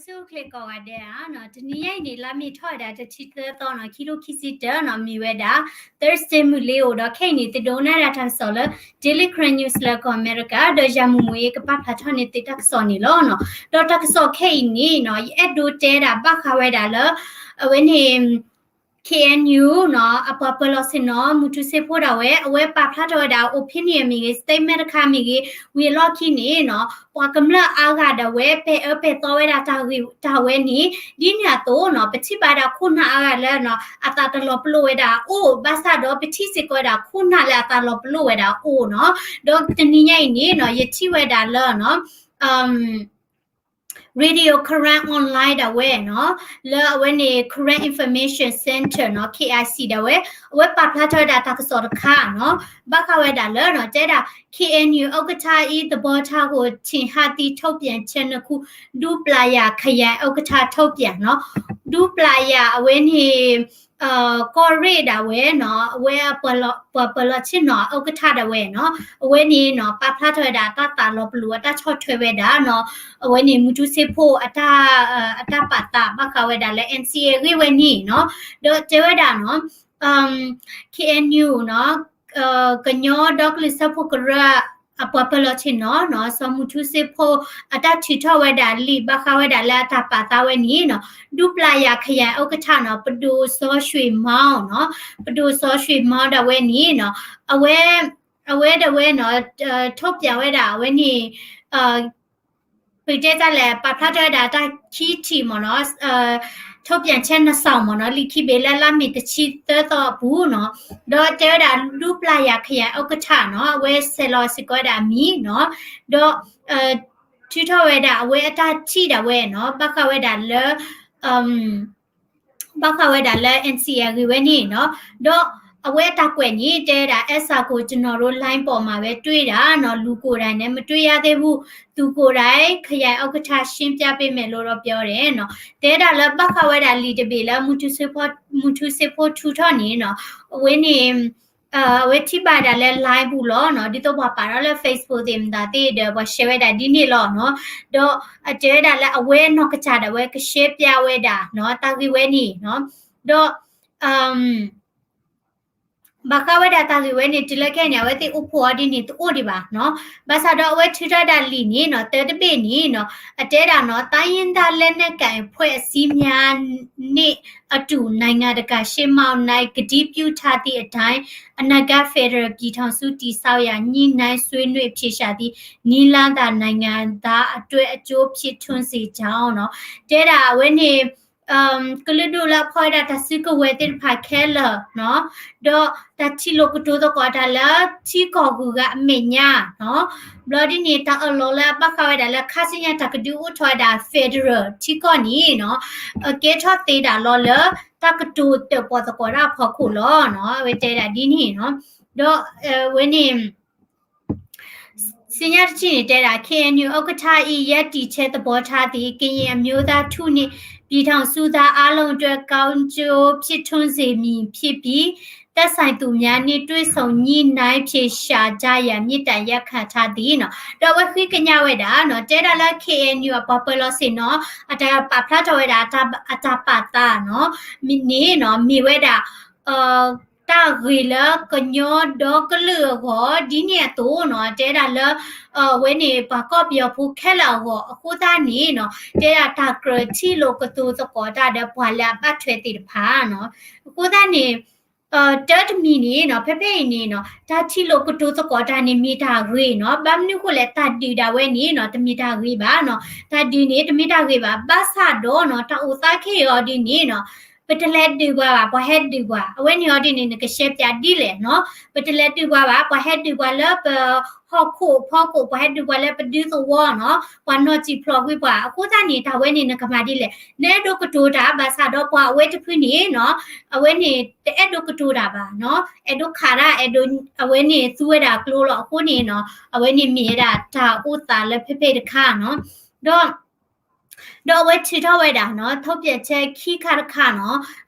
ဆူၣ်ချ့ကိးဂၤဒဲးဧါနီၤ, တနံၤညါအံၤန့ၣ် လါမ့ၤထီၣ်ဝဲဒၣ်တဆံသၢသီနီၤ, ခံထိခံဆံတၢနီၤ, မ့ၢ်ဝဲဒၣ် Thursday မုၢ်လ့ၤအိၣ်ဒီး ခဲအံၤန့ၣ် သုဒိးနၣ်ရတၢ်ကစီၣ်လၢ Daily Karen News လၢကီၢ်အမဲရကၤ, ဒီးယၤမုၢ်မုၢ်အံၤကပာ်ဖျါထီၣ်န့ၢ်သုတၢ်ကစီၣ်န့ၣ်လီၤနီၤ. ဒီးတၢ်ကစီၣ်ခဲအံၤန့ၣ်နီၤ, ယအဲၣ်ဒိးတဲဒၣ်ဘၣ်ဃးဝဲဒၣ်လၢ အဝဲန့ၣ် KNU နီၤ, အပှၤပၢၤလီၢ်ဆ့ၣ်နီၤ မူထူစ့ဖိဒၣ်ဝဲ အဝဲပာ်ဖျါထီၣ်ဝဲဒၣ် opinion မ့ၢ်ဂ့ၤ, statement တခါမ့ၢ်ဂ့ၤ, ဝံၤအလီၢ်ခံန့ၣ်နီၤ, ပှၤကမျၢၢ်အါဂၤဒၣ်ဝဲ ပဲာ်အၢပဲာ်သီဝဲဒၣ်တၢ်ဂ့ၢ်တၢ်ဝဲန့ၣ်, ဒ်န့ၣ်အသိးနီၤ, ပထံၣ်ဘၣ်ဒၣ်ခိၣ်နၢ်အါဂၤလၢနီၤ, အသးတလီၤပလိာ်ဝဲဒၣ်အအိၣ်, ဘၣ်ဆၣ်ဒီးပထံၣ်စ့ၢ်ကီးဝဲဒၣ်ခိၣ်နၢ်လၢအသးလီၤပလိာ်ဝဲဒၣ်အအိၣ်နီၤ. ဒီးတနံၤညါအံၤန့ၣ်နီၤ, ယထံၣ်ဝဲဒၣ်လၢနီၤ, Radio Karen Online ဒၣ်ဝဲနီၤ, လၢအဝဲန့ၣ် Karen Information Center နီၤ, KIC ဒၣ်ဝဲ, အဝဲပာ်ဖျါထီၣ်ဝဲဒၣ်တၢ်ကစီၣ်တခါနီၤ, ဘၣ်ဃးဝဲဒၣ်လၢနီၤ, တဲဒၣ် KNU ဥက္ကဋ္ဌ အံၤ သဘောထားကို ထင်ဟပ်သည့် ထုတ်ပြန်ချက် နှစ်ခု ဒူပျာရာ ခရိုင် ဥက္ကဋ္ဌ ထုတ်ပြန်နီၤ, ဒူပျာရာ အဝဲန့ၣ် ကီၢ်ရ့ၣ်ဒၣ်ဝဲနီၤ, အဝဲပှၤပၢၤလီၢ်ဆ့ၣ်နီၤ ဥက္ကဋ္ဌ ဒၣ်ဝဲနီၤ, အဝဲန့ၣ်နီၤ, ပာ်ဖျါထီၣ်ဝဲဒၣ်တၢ်သးလီၤပလိာ် အတၢ်ဆီၣ်ထွဲဝဲဒၣ်နီၤ, အဝဲန့ၣ် မူထူစ့ဖိ အတၢ်ပာ်သးဘၣ်ဃးဝဲဒၣ်လၢ NCA အဂ့ၢ်ဝဲန့ၣ်နီၤ, ဒီးတဲဝဲဒၣ်နီၤ, KNU နီၤ, ကညီဒီကလုာ်စၢဖှိၣ်ကရၢ အပှၤပၢၤလီၢ်ဆ့ၣ်နီၤနီၤ, စီၤမူထူစ့ဖိ အတၢ်ထုးထီၣ်ဝဲဒၣ်လံာ် ဘၣ်ဃးဝဲဒၣ်လၢအတၢ်ပာ်သးဝဲန့ၣ်နီၤ, ဒူပျာရာ ခရိုင် ဥက္ကဋ္ဌ နီၤ, ပဒိၣ်စီၤရွှ့ၣ်မီနီၤ, ပဒိၣ်စီၤရွှ့ၣ်မီဒၣ်ဝဲန့ၣ်နီၤ, အဝဲ အဝဲဒၣ်ဝဲနီၤ, ထုတ်ပြန်ဝဲဒၣ် အဝဲန့ၣ် ပတဲတၢ်လဲၣ် ပာ်ဖျါထီၣ်ဝဲဒၣ်တၢ်ခံထံၣ်မ့ၢ်နီၤ, ထုတ်ပြန်ချက် နှစ်စောင် မ့ၢ်နီၤ, လံာ်ခံဘ့ၣ်လၢလါမ့ၤတဆံသၢသီအပူၤနီၤ, ဒီးတဲဝဲဒၣ် ဒူပျာရာ ခရိုင် ဥက္ကဋ္ဌ နီၤ, အဝဲဆဲးလီၤစ့ၢ်ကီးဝဲဒၣ်အမံၤနီၤ, ဒီး ထုးထီၣ်ဝဲဒၣ် အဝဲအတၢ်ထံၣ်ဒၣ်ဝဲနီၤ, ဘၣ်ဃးဝဲဒၣ်လၢ ဘၣ်ဃးဝဲဒၣ်လၢ NCA အဂ့ၢ်ဝဲန့ၣ်နီၤ, ဒီးအဝဲအတၢ်ကွဲးန့ၣ် တဲဝဲဒၣ် အဲၣ်စၢ်ကိၣ် ကျွန်တော်တို့ လိုင်းပေါ်မှာပဲ တွေ့တာနော်, လူကိုယ်တိုင်နဲ့ မတွေ့ရသေးဘူး, သူကိုယ်တိုင် ခရိုင်ဥက္ကဋ္ဌ ရှင်းပြပေးမယ်လို့တော့ ပြောတယ်နော်, တဲဒၣ်လၢဘၣ်ဃးဝဲဒၣ်လံာ်တဘ့ၣ်လၢ မူထူစ့ဖိ မူထူစ့ဖိထုးထီၣ်န့ၣ်နီၤ, အဝဲန့ၣ် အဝဲထံၣ်ဘၣ်ဒၣ်လၢ live ပူၤလီၤနီၤ, ဒ်သိးပှၤပာ်ထီၣ်လၢ Facebook သ့ၣ်မတၤသ့ၣ်ဒီး ပှၤ share ဝဲဒၣ်ဒ်န့ၣ်လီၤနီၤ, ဒီးအတဲဝဲဒၣ်လၢအဝဲနီၢ်ကစၢ်ဒၣ်ဝဲ ကရှဲပျးဝဲဒၣ်နီၤ, တၢ်ဂ့ၢ်ဝဲန့ၣ်နီၤ, ဒီး ဘၣ်ဃးဝဲဒၣ်တၢ်ဂ့ၢ်ဝဲန့ၣ် တုၤလၢခဲအံၤန့ၣ် အဝဲသ့ၣ်အိၣ်ဖှိၣ်အီၤဒ်န့ၣ် တအိၣ်ဒံးဘၣ်နီၤ, ဘၣ်ဆၣ်ဒီးအဝဲထုးထီၣ်ဒၣ်လံာ်န့ၣ်နီၤ, တၢတဘ့ၣ်န့ၣ်နီၤ, အတဲဒၣ်နီၤ, တိုင်းရင်းသားလက်နက်ကိုင်အဖွဲ့အစည်းများနှင့်အတူ နိုင်ငံတကာရှေ့မှောက်၌ ကတိပြုထားသည့်အတိုင်း အနာဂတ်ဖက်ဒရယ်ပြည်ထောင်စုတည်ဆောက်ရန် ညှိနှိုင်းဆွေးနွေးအဖြေရှာသည်နည်းလမ်းသာ နိုင်ငံသားအတွက်အကျိုးဖြစ်ထွန်းစေကြောင်း နီၤ, တဲဒၣ်အဝဲန့ၣ် ကလုာ်ဒူၣ်လၢအဖီၣ်ဝဲဒၣ်တၢ်စုကဝဲၤသ့ၣ်တဖၣ်ခဲလၢာ်နီၤ, ဒီးတၢ်ထံၣ်လိာ်ကတိၤသကိးတၢ်လၢ ထံကီၢ်ဂုၤဂၤအမဲာ်ညါနီၤ, ဘျီဒ်န့ၣ် တၢ်အၢၣ်လီၤလၢအဘၣ်ဃးဝဲဒၣ်လၢ ခါဆူညါတၢ်ကဒုးအိၣ်ထီၣ်ဝဲဒၣ် federal ထံကီၢ်န့ၣ်နီၤ, ကဲထီၣ်သ့ဒၣ်လီၤလၢ တၢ်ကတိၤတၢၣ်ပီၣ်သကိးတၢ်အဖီခိၣ်လီၤနီၤ, အဝဲတဲဒၣ်ဒ်န့ၣ်နီၤ, ဒီးဝဲန့ၣ် ဆူညါတထံၣ်န့ၣ်တဲဒၣ် KNU ဥက္ကဋ္ဌ ၏ ရပ်တည်ချက်သဘောထားသည် ကရင်အမျိုးသားထုနှင့် ပြည်ထောင်စုသားအားလုံးအတွက် ကောင်းကျိုးဖြစ်ထွန်းစေမည်ဖြစ်ပြီး သက်ဆိုင်သူများနှင့် တွေ့ဆုံညှိနှိုင်းအဖြေရှာကြရန် မေတ္တာရပ်ခံထားသည်နီၤ, ဒီးအဝဲဃ့ကညးဝဲဒၣ်နီၤ, တဲဒၣ်လၢ KNU အပှၤပၢၤလီၢ်ဆ့ၣ်နီၤ အတၢ်ပာ်ဖျါထီၣ်ဝဲဒၣ် အတၢ်ပာ်သးနီၤ, န့ၣ်နီၤ မ့ၢ်ဝဲဒၣ် တၢ်ဂ့ၤလၢကညီဒီကလုာ်အဂီၢ် ဒ်န့ၣ်အသိးနီၤ, တဲဒၣ်လၢ အဝဲန့ၣ် ပှၤကီၢ်ပယီၤဖိခဲလၢာ်အဂီၢ် အဃိသတးန့ၣ်နီၤ, တဲဒၣ်တၢ်ကြၢးထံၣ်လိာ်ကတိၤသကိးတၢ်ဒီးပှၤလၢအဘၣ်ထွဲသ့ၣ်တဖၣ်နီၤ, အဃိသတးန့ၣ် တၢတမံၤန့ၣ်နီၤ, ဖဲဖဲအံၤန့ၣ်နီၤ, တၢ်ထံၣ်လိာ်ကတိၤသကိးတၢ်န့ၣ် မ့ၢ်တၢ်ဂ့ၤနီၤ, ဘၣ်မနုၤအဃိလဲၣ် တၢ်ဒုးဒၣ်ဝဲန့ၣ်နီၤ, တမ့ၢ်တၢ်ဂ့ၤဘၣ်နီၤ, တၢ်ဒုးန့ၣ် တမ့ၢ်တၢ်ဂ့ၤဘၣ်, ဘၣ်ဆၣ်ဒီးနီၤ, တၢ်အိၣ်သးခဲအံၤအီၤဒ်န့ၣ်နီၤ ပတလဲၤဒုးပှၤဘၣ်, ပှၤဟဲဒုးပှၤ, အဝဲန့ၣ်အီၤဒ်န့ၣ် နကရှဲပၠးဒ်လဲၣ်နီၤ, ပတလဲၤဒုးပှၤဘၣ်, ပှၤဟဲဒုးပှၤလၢပဟီၣ်ခိၣ်အဖီခိၣ်, ပှၤဟဲဒုးပှၤလၢပဒူသဝီနီၤ, ပှၤနီၢ်စံၣ်ဖျိးကွံာ်ပှၤ, အဃိသတးန့ၣ် တၢ်ဝဲန့ၣ်နကမၤဒ်လဲၣ်, နအဲၣ်ဒိးကတိၤတၢ်, ဘၣ်ဆၣ်ဒီးပှၤအဝဲတဖုန့ၣ်နီၤ, အဝဲန့ၣ် တအဲၣ်ဒိးကတိၤတၢ်ဘၣ်နီၤ, အဲၣ်ဒိးခးတၢ်, အဲၣ်ဒိး အဝဲန့ၣ်သူဝဲဒၣ်ကျိလီၤ, အဃိန့ၣ်နီၤ, အဝဲန့ၣ်မ့ၢ်ဝဲဒၣ်တၢ်အိၣ်သးလၢဖဲဖဲတခါနီၤ, ဒီး ဒီးအဝဲထုးထီၣ်ဝဲဒၣ်နီၤ, ထုတ်ပြန်ချက်ခံခါတခါနီၤ,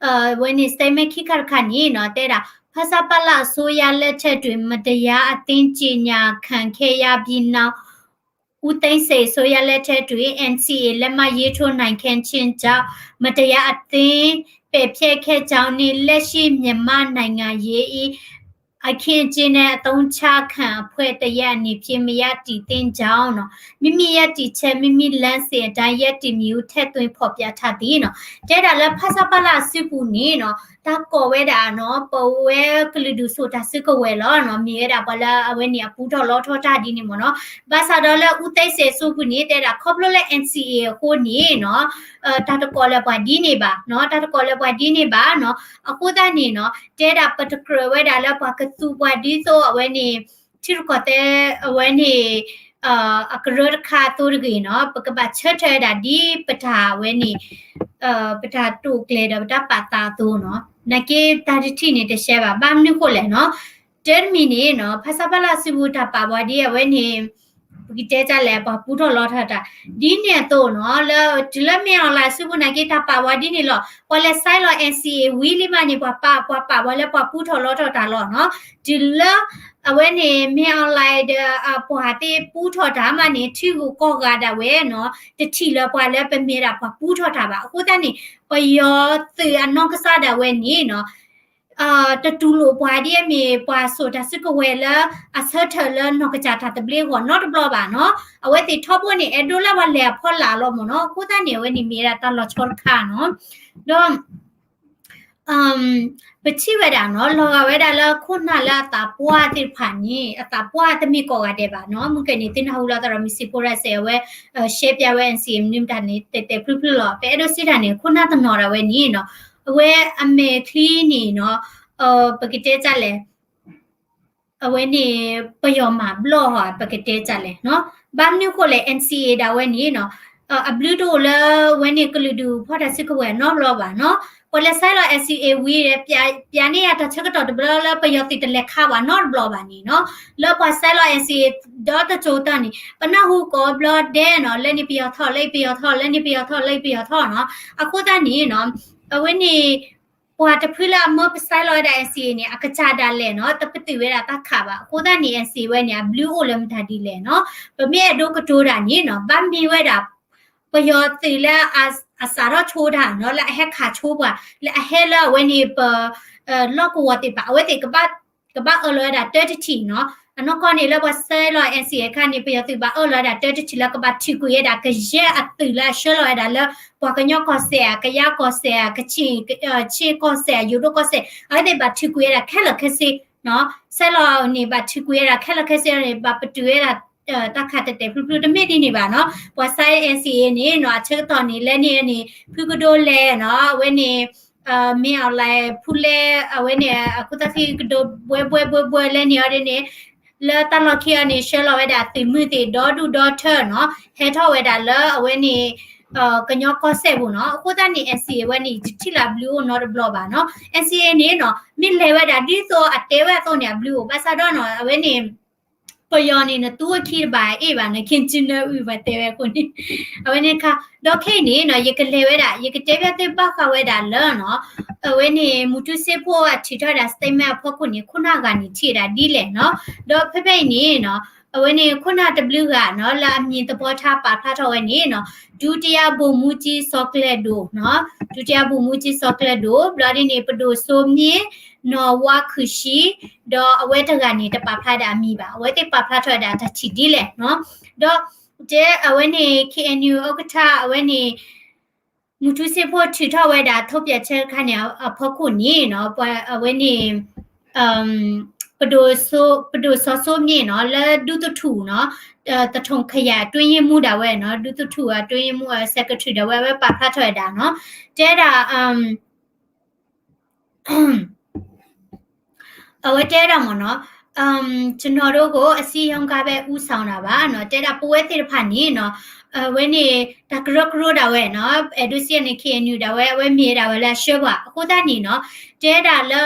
အဝဲန့ၣ် statement ခံခါတခါန့ၣ်နီၤ, တဲဒၣ် ဖဆပလအစိုးရလက်ထက်တွင် မတရားအသင်းကြေညာခံခဲ့ရပြီးနောက် ဦးသိန်းစိန်အစိုးရလက်ထက်တွင် NCA လက်မှတ်ရေးထိုးနိုင်ခဲ့ခြင်းကြောင့် မတရားအသင်း ပယ်ဖျက်ခဲ့ကြောင်းနှင့် လက်ရှိမြန်မာနိုင်ငံရေးအခင်းအကျင်းနဲ့ အသုံးချခံအဖွဲ့တစ်ရပ်အနေဖြင့် မရပ်တည်သင့်ကြောင်း နော်၊ မိမိရပ်တည်ချက် မိမိလမ်းစဉ်အတိုင်းရပ်တည်မည်ဟု ထည့်သွင်းဖော်ပြထားသည် နော်. တဲဒၣ်လၢ ဖဆပလ အစုပူၤန့ၣ် နော် တၢ်ကိးဝဲဒၣ် နော် ပဝဲကလုာ်ဒူၣ်စိာ်တၢ်စုကဝဲၤလီၤ နော်, မ့ၢ်ဝဲဒၣ်ပှၤလၢအဝဲန့ၣ် အပူထီၣ်လီထီၣ်တၢ်ဒ်န့ၣ်မ့ၢ် နော်. ဘၣ်ဆၣ်ဒီးလၢ ဦးသိန်းစိန် အစုပူၤန့ၣ် တဲဒၣ်ခီဖျိလၢ NCA အဃိန့ၣ် နော် တၢ်တကိးလၢပှၤဒ်န့ၣ်ဘၣ် နော်, တၢ်တကိးလၢပှၤဒ်န့ၣ်ဘၣ် နော်. အဃိသတးန့ၣ် နော် တဲဒၣ်ပတကြၢးဝဲဒၣ်လၢပှၤကသူပှၤဒ်သိးအဝဲန့ၣ် ထံရူၢ်ကီၢ်သဲးအဝဲန့ၣ် အကရၢတခါအသိးတဂ့ၤ နော်, ပကဘၣ်ဆၢထၢၣ်ဝဲဒၣ်ဒ်ပတၢ်ဝဲန့ၣ် ပတၢ်တိာ်ကျဲၤဒီးပတၢ်ပာ်သးအသိး နော်. နာ်က့တၢ်တထံၣ်န့ၣ်တရှဲဘၣ်, ဘၣ်မနုၤဃိလဲၣ် နော်. တၢ်တမံၤန့ၣ် နော် ဖဆပလ အစုပူၤ တၢ်ပာ်ပှၤဒ်အဝဲန့ၣ် ပကတဲဒ်လဲၣ် ပှၤပူထီၣ်လီထီၣ်တၢ် ဒ်န့ၣ်အသိး နော်, လၢတုၤလၢ မင်းအောင်လှိုင် အစုပူၤနာ်က့ တၢ်ပာ်ပှၤဒ်န့ၣ်လီၤ. ပှၤလဲၤဆဲးလီၤ NCA ဝံၤလံမးန့ၣ် ပှၤပာ် ပှၤပာ်ပှၤလၢ ပှၤပူထီၣ်လီထီၣ်တၢ်လီၤ နော်. တုၤလၢအဝဲန့ၣ် မင်းအောင်လှိုင် ဒီးပှၤသ့ၣ်ပူထီၣ်တၢ်မးန့ၣ် ထံဂုၤကီၢ်ဂၤဒၣ်ဝဲ နော် တထံၣ်လၢၤပှၤလၢပမ့ၢ်ဒၣ်ပှၤပူထီၣ်တၢ်ဘၣ်. အဃိသတးန့ၣ် ပယီၤသုးအနီၢ်ကစၢ်ဒၣ်ဝဲန့ၣ် နော် တတူၢ်လိာ်ပှၤဒ်အမ့ၢ်ပှၤစိာ်တၢ်စုကဝဲၤလၢ အဆၢထၢၣ်လၢနီၢ်ကစၢ်တၢ်သဘျ့အဂီၢ်နီတဘျီဘၣ် နော်. အဝဲသ့ၣ်ထီဘိန့ၣ် အဲၣ်ဒိးလၢပှၤလဲၤအဖီလာ်လီၤမ့ၢ် နော်. အဃိသတးန့ၣ် အဝဲန့ၣ်မ့ၢ်ဝဲဒၣ်တၢ်လီၤဆီတခါ နော်. ဒီး ပထံၣ်ဝဲဒၣ် နော် လီၤဂာ်ဝဲဒၣ်လၢခိၣ်နၢ်လၢအသးပှၢ်သ့ၣ်တဖၣ်န့ၣ် အသးပှၢ်တမ့ၢ်ကိးဂၤဒဲးဘၣ် နော်. မုၢ်ကဲန့ၣ် သုနၢ်ဟူလီၤသးဒီး မုၢ်စံးဖိရၣ်စဲး အဝဲ ရှဲပၠးဝဲ NCA မနုၤမတၤန့ၣ် တဲာ်တဲာ်ဖျုဖျုလီၤ. ပအဲၣ်ဒိးစံးတၢ်န့ၣ် ခိၣ်နၢ်တနီၤဒၣ်ဝဲန့ၣ် နော် အဝဲအမဲာ်ချံန့ၣ် နော် ပကတဲဒ်လဲၣ် အဝဲန့ၣ် ပယီၤမၤဘျီၣ်ဧါ ပကတဲဒ်လဲၣ် နော်. ဘၣ်မနုၤဃိလဲၣ် NCA ဒၣ်ဝဲန့ၣ် နော် အဘျုးတအိၣ်လၢအဝဲန့ၣ် ကလုာ်ဒူၣ်ဖီၣ်တၢ်စုကဝဲၤနီတဘျီဘၣ် နော်. ပှၤလဲၤဆဲးလီၤ NCA ဝံၤ ပၠးန့ၢ်ယၤတၢ်ဆၢကတီၢ်တဘျီလၢ ပယီၤသုးတလဲၤခးပှၤနီတဘျီဘၣ်န့ၣ် နော်. လၢပှၤဆဲးလီၤ NCA ဒီတစိၤတၢ်န့ၣ် ပနၢ်ဟူကိးဘျီဒဲး နော် လၢန့ၣ်ပယီၤထီၣ် လၢပယီၤထီၣ် လၢန့ၣ်ပယီၤထီၣ် လၢပယီၤထီၣ် နော်. အဃိသတးန့ၣ် နော် အဝဲန့ၣ် ပှၤတဖုလၢအမၢပဆဲးလီၤဝဲဒၣ် NCA န့ၣ် အကစၢ်ဒၣ်လဲာ် နော် တပတုာ်ဝဲဒၣ်တၢ်ခးဘၣ်. အဃိသတးန့ၣ် NCA ဝဲန့ၣ် အဘျုးအိၣ်လၢမတၤဒ်လဲၣ် နော်. ပမ့ၢ်အဲၣ်ဒိးကတိၤတၢ်န့ၣ် နော် ဘၣ်မ့ၢ်ဝဲဒၣ် ပယီၤသုးလၢအစးထီၣ်ဆိတၢ် နော် လၢအဟဲခးဆိပှၤ လၢအဟဲလၢအဝဲန့ၣ် ပ လီၢ်ကဝီၤသ့ၣ်တဖၣ် အဝဲသ့ၣ်ကဘၣ်အၢၣ်လီၤဝဲဒၣ်တၢတထံၣ် နော်. အနီၢ်ကီၢ်န့ၣ် လၢပှၤဆဲးလီၤ NCA အခါန့ၣ် ပယီၤသုးဘၣ်အၢၣ်လီၤဝဲဒၣ်တၢတထံၣ်လၢကဘၣ်ထုးကွံာ်ဝဲဒၣ် ကယဲၢ်အသုးလၢအဆှၢလီၤဝဲဒၣ်လၢ ပှၤကညီကီၢ်စဲးဧါ ကယါကီၢ်စဲးဧါ ကချ့ၣ် က ချ့ၣ်ကီၢ်စဲး ယိၤဒိၣ်ကီၢ်စဲး အဝဲသ့ၣ်ဘၣ်ထုးကွံာ်ဝဲဒၣ်ခဲလၢာ်ခဲဆ့ နော်. ဆဲးလီၤန့ၣ် ဘၣ်ထုးကွံာ်ဝဲဒၣ်ခဲလၢာ်ခဲဆ့န့ၣ် ဘၣ်ပတုာ်ဝဲဒၣ် တၢ်ခးတဲာ်တဲာ်ဖျုဖျု တမ့ၢ်ဒ်န့ၣ်ဘၣ် နော်. ပှၤဆဲး NCA န့ၣ် နော် အဆၢကတီၢ်န့ၣ် လၢန့ၣ်န့ၣ် ဖုကဒိလဲၣ် နော် အဝဲန့ၣ် မ့ၢ်အီၤလဲၣ် ဖုလဲၣ် အဝဲန့ၣ် အခိၣ်သၣ်ခံကဒိဘှဲဘှဲဘှဲဘှဲလၢန့ၣ်အီၤဒ်န့ၣ် လၢတၢ်လီၢ်ခံအီၤန့ၣ် ဆှၢလီၤဝဲဒၣ်သုးမုၢ်သ့ၣ်ဒီဒူၣ်ဒီထၢ နော် ဟဲထီၣ်ဝဲဒၣ်လၢအဝဲန့ၣ် ကညီကီၢ်စဲးပူၤ နော်. အဃိသတးန့ၣ် NCA ဝဲန့ၣ် ယတထံၣ်လၢအဘျုးအိၣ်နီတဘျီဘၣ် နော်. NCA န့ၣ် နော် မ့ၢ်လဲၤဝဲဒၣ်ဒ်သိးအတဲဝဲအသိးန့ၣ် အဘျုးအိၣ် ဘၣ်ဆၣ်ဒီး နော် အဝဲန့ၣ် ပယီၤန့ၣ် နသူအခံတဘၣ်အ့ၣ်ဘၣ် နခ့ၣ်ကၠုနၢအုၣ် ပှၤတဲဝဲအဃိန့ၣ် အဝဲန့ၣ်တခါ ဒီးခဲအံၤန့ၣ် နော် ယကလဲၤဝဲဒၣ် ယကတဲဘၣ်သုဘၣ်ဃးဝဲဒၣ်လၢ နော် အဝဲန့ၣ် မူတူစ့ဖိအထုးထီၣ်ဝဲဒၣ် statement အဖီခိၣ်န့ၣ် ခိၣ်နၢ်ဂၤန့ၣ်ထံၣ်ဝဲဒၣ်ဒ်လဲၣ် နော်. ဒီးဖဲဖဲအံၤန့ၣ် နော် အဝဲန့ၣ်ခိၣ်နၢ်တဘျုးဂၤ နော် လၢအမံၤသဘီထါပာ်ဖျါထီၣ်ဝဲန့ၣ် နော် ဒုတိယဗိုလ်မှူးကြီး စီၤကျဲၤဒိၣ် နော် ဒုတိယဗိုလ်မှူးကြီး စီၤကျဲၤဒိၣ် ဘျီဒ်န့ၣ် ပဒိၣ်စိမ့ၣ် နီၢ်ဝါခုၣ်ရှံ ဒီးအဝဲတဂၤန့ၣ် တပာ်ဖျါဒၣ်အမံၤဘၣ် အဝဲသ့ၣ်ပာ်ဖျါထီၣ်ဝဲဒၣ်တၢ်ထံၣ်ဒ်လဲၣ် နော်. ဒီး တဲအဝဲန့ၣ် KNU ဥက္ကဋ္ဌ အဝဲန့ၣ် မူတူစ့ဖိထုးထီၣ်ဝဲဒၣ် ထုတ်ပြန်ချက် တခါန့ၣ် အဖီခိၣ်န့ၣ် နော် ပှၤအဝဲန့ၣ် ပဒိၣ်စီၤစိမ့ၣ် နော် လၢဒူသထူၣ် နော် သထုံခရိုင် အတွင်းရေးမှူး ဒၣ်ဝဲ နော် ဒူသထူၣ် အတွင်းရေးမှူး secretary ဒၣ်ဝဲ အဝဲပာ်ဖျါထီၣ်ဝဲဒၣ် နော် တဲဒၣ် အဝဲတဲဒၣ်မ့ၢ် နော် ကျွန်တော်တို့ကို အစည်းအရုံးကပဲ ဦးဆောင်တာပါ နော် တဲဒၣ်ပဝဲသ့ၣ်တဖၣ်န့ၣ် နော် အဝဲန့ၣ် တၢ်ကရၢကရိဒၣ်ဝဲ နော် အဲၣ်ဒိးစံးန့ၣ် KNU ဒၣ်ဝဲ အဝဲမ့ၢ်ဝဲဒၣ်လၢအဆှၢပှၤ အဃိသတးန့ၣ် နော် တဲဒၣ်လၢ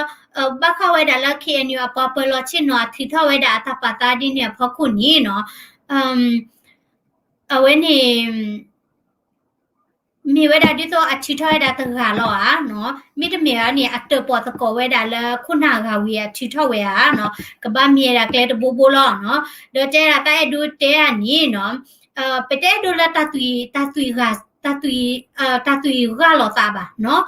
ဘၣ်ဃးဝဲဒၣ်လၢ KNU အပှၤပၢၤလီၢ်ဆ့ၣ်နီၤ အထုးထီၣ်ဝဲဒၣ်အတၢ်ပာ်သးဒ်န့ၣ်အဖီခိၣ်န့ၣ် နော် အဝဲန့ၣ် မ့ၢ်ဝဲဒၣ်ဒ်သိးအထုးထီၣ်ဝဲဒၣ်တဂၤလီၤဧါ နော် မ့တမ့ၢ်ဘၣ်န့ၣ် အတၢၣ်ပီၣ်သကိးဝဲဒၣ်လၢခိၣ်နၢ်ဂၤဝံၤအထုးထီၣ်ဝဲဧါ နော် ကဘၣ်မ့ၢ်ဝဲဒၣ်ကျဲတဘိဘိလီၤ နော် ဒီးတဲဒၣ်တၢ်အဲၣ်ဒိးတဲဒၣ်န့ၣ် နော် ပတအဲၣ်ဒိးလၢတၢ်သွံၣ်, တၢ်သွံၣ်, တၢ်သွံၣ်ဂၢ်လိာ်သးဘၣ်နီၤ,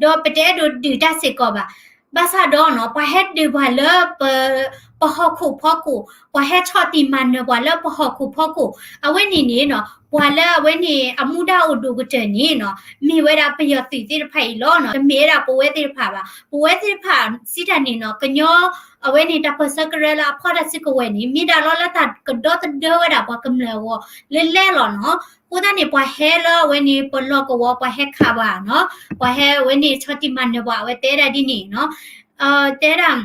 ဒီးပတအဲၣ်ဒိးဒုးတၢ်စ့ၢ်ကီးဘၣ်. ဘၣ်ဆၣ်ဒီးနီၤ ပှၤဟဲဒုးပှၤလၢ ပဟီၣ်ခိၣ်ဖီခိၣ်, ပှၤဟဲဆီၣ်တံၢ်မၤနၢၤပှၤလၢပဟီၣ်ခိၣ်ဖီခိၣ်, အဝဲန့ၣ်န့ၣ်နီၤ ပှၤလၢအဝဲန့ၣ် အမူဒါအိၣ်ဒိၣ်ကတၢၢ်န့ၣ်နီၤ မ့ၢ်ဝဲဒၣ်ပယီၤသုးသ့ၣ်တဖၣ်အံၤလီၤနီၤ, တမ့ၢ်ဝဲဒၣ်ပဝဲသ့ၣ်တဖၣ်ဘၣ်. ပဝဲသ့ၣ်တဖၣ်စံးတၢ်န့ၣ်နီၤ ကညီ အဝဲန့ၣ် တၢ်ပၢၢ်ဆၢကရၢလၢအဖီၣ်တၢ်စုကဝဲၤန့ၣ် မ့ၢ်ဒၣ်လီၤလၢတၢ်ကဒီသဒၢဝဲဒၣ်ပှၤကမျၢၢ်အဂီၢ်လၢလဲၣ်လီၤနီၤ. အဃိသတးန့ၣ် ပှၤဟဲလၢအဝဲန့ၣ် ပလီၢ်ကဝီၤ ပှၤဟဲခးပှၤနီၤ, ပှၤဟဲအဝဲန့ၣ် ဆီၣ်တံၢ်မၤနၢၤပှၤ အဝဲတဲဒၣ်ဒ်န့ၣ်နီၤ, တဲဒၣ်